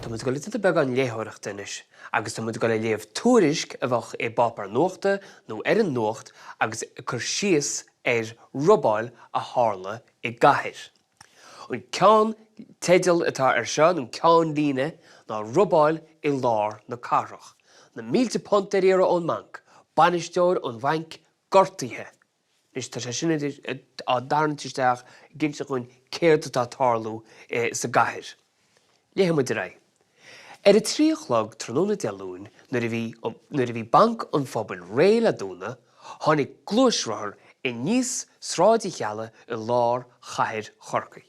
Tá muid ag dul ag déanamh beagán léitheoireachta anois agus tá muid ag dul a léamh tuairisc a bheadh i bpáipéar nuachta nó ar an nuacht agus ag cur síos ar robáil a tharla i gcathair. An ceann teideal atá air seo, nó an ceannlíne, ná Robáil i lár na cathrach. Na mílte punt ar iarraidh ón mbanc, bainisteoir an bhainc gortaithe. Anois tá sé sin á dtarraingt isteach ag inse dhúinn céard atá ag tarlú sa gcathair. Léifidh muid ar aghaidh. Ar a 3 a chlog tráthnóna Dé Luain nuair a bhí nuair a bhí Banc an Phobail réidh le dúnadh, tháinig gluaisrothar aníos Sráid Uí Cheallaigh i lár chathair Chorcaí.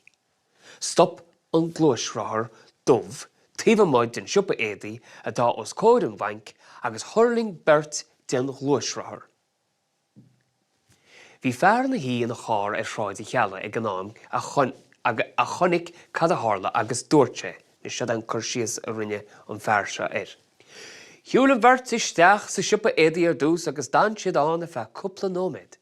Stop an gluaisrothar dubh taobh amuigh den siopa éadaí atá os comhair an bhainc agus thuirling beirt den ghluaisrothar. Bhí fear ina shuí ina charr ar Shráid Uí Cheallaigh ag an am a chonaic cad a tharla agus dúirt sé, anois seo an cur síos a rinne an fear seo air. Shiúil an bheirt isteach sa siopa éadaí ar dtús agus d'fhan siad ann ar feadh cúpla nóiméad.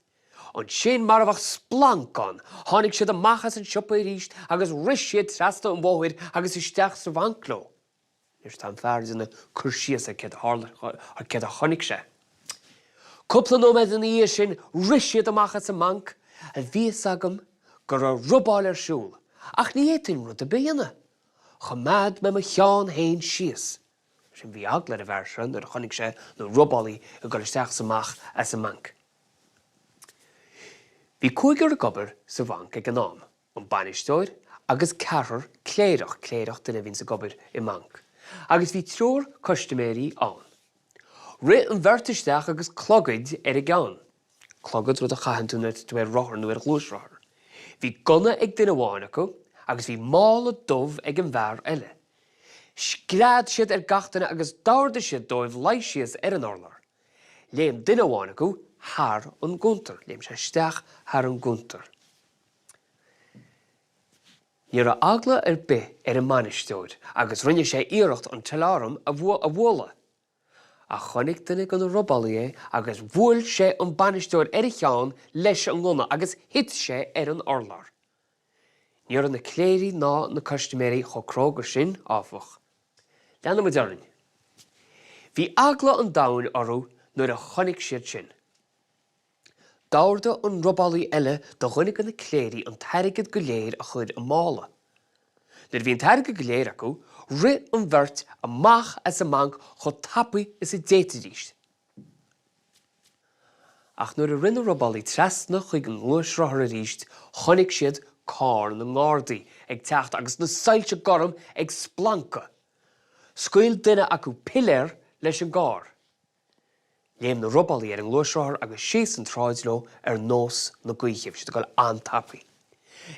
Ansin, mar a bheadh splanc ann, tháinig siad amach as an siopa arís agus rith siad trasna an bhóthair agus isteach sa bhanc leo. Anois tá an fear ag déanamh cur síos ar céard a tharla, ar céard a chonaic sé. Cúpla nóiméad ina dhiaidh sin, rith siad amach as an mbanc. Bhí fhios agam go raibh robáil ar siúl, ach ní fhéadfainn rud ar bith a dhéanamh. Choimeád mé mo cheann féin síos. Mar sin bhí eagla ar an bhfear seo nuair a chonaic sé na robálaí ag dul isteach is amach as an mbanc. Bhí cúigear ag obair sa bhanc ag an am. an bainisteoir agus ceathrar cléireach, cléireach, duine a bhíonns ag obair i mbanc, agus bhí triúr custaiméirí ann. Rith an bheirt isteach agus clogaid ar a gceann. Clogad, rud a chaitheann tú nuair atá tú ar rothar nó ar ghluaisrothar. Bhí gunna ag duine amháin acu agus bhí mála dubh ag an bhfear eile. Scread siad ar gach duine agus d'ordaigh siad dóibh luí síos ar an urlár. Léim duine amháin acu thar an gcuntar. Léim sé isteach thar an gcuntar. Ní raibh eagla ar bith ar an mbainisteoir agus rinne sé iarracht an t-aláram a bhualadh. Ach chonaic duine de na robálaí é agus bhuail sé an bainisteoir ar a cheann leis an ngunna agus thit sé ar an urlár. Ní raibh na cléirigh ná na custaiméirí chomh cróga sin, áfach. Leanfaidh muid orainn. Bhí eagla an domhain orthu nuair a chonaic siad sin. D'ordaigh an robálaí eile do dhuine de na cléirigh an t-airgead go léir a chur i mála. Nuair a bhí an t-airgead go léir acu, rith an bheirt amach as an mbanc chomh tapaidh is a d'fhéadfaidís. Ach nuair a rith na robálaí trasna chuig an ngluaisrothar arís, chonaic siad carr na nGardaí ag teacht agus na soilse gorm ag splancadh. Scaoil duine acu piléar leis an gcarr. Léim na robálaí ar an ngluaisrothar agus síos an tsráid leo ar nós na gaoithe. Bhí siad ag dul an-tapaidh.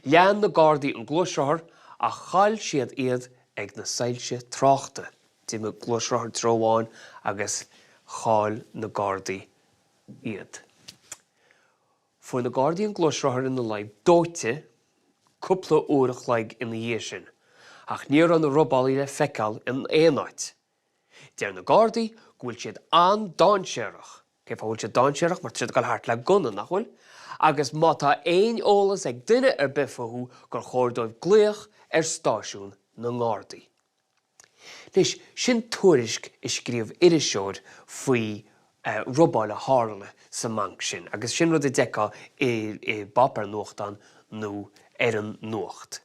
Lean na Gardaí an gluaisrothar ach chaill siad iad ag na soilse tráchta. D'imigh gluaisrothar treo amháin agus chaill na Gardaí iad. Fuair na Gardaí an gluaisrothar ina luí dóite cúpla uair a chloig ina dhiaidh sin ach ní raibh na robálaí le feiceáil in aon áit. Deir na Gardaí go bhfuil siad an-dainséarach. Cén fáth a bhfuil siad dainséarach? Mar tá siad ag dul thart le gunna, nach bhfuil? Agus má tá aon eolas ag duine ar bith fúthu gur chóir dóibh glaoch ar stáisiún na nGardaí. Anois, sin tuairisc a scríobh iriseoir faoi robáil a tharla sa mbanc sin agus sin rud a d'fheicfeá i bpáipéar nuachtán nó ar an nuacht.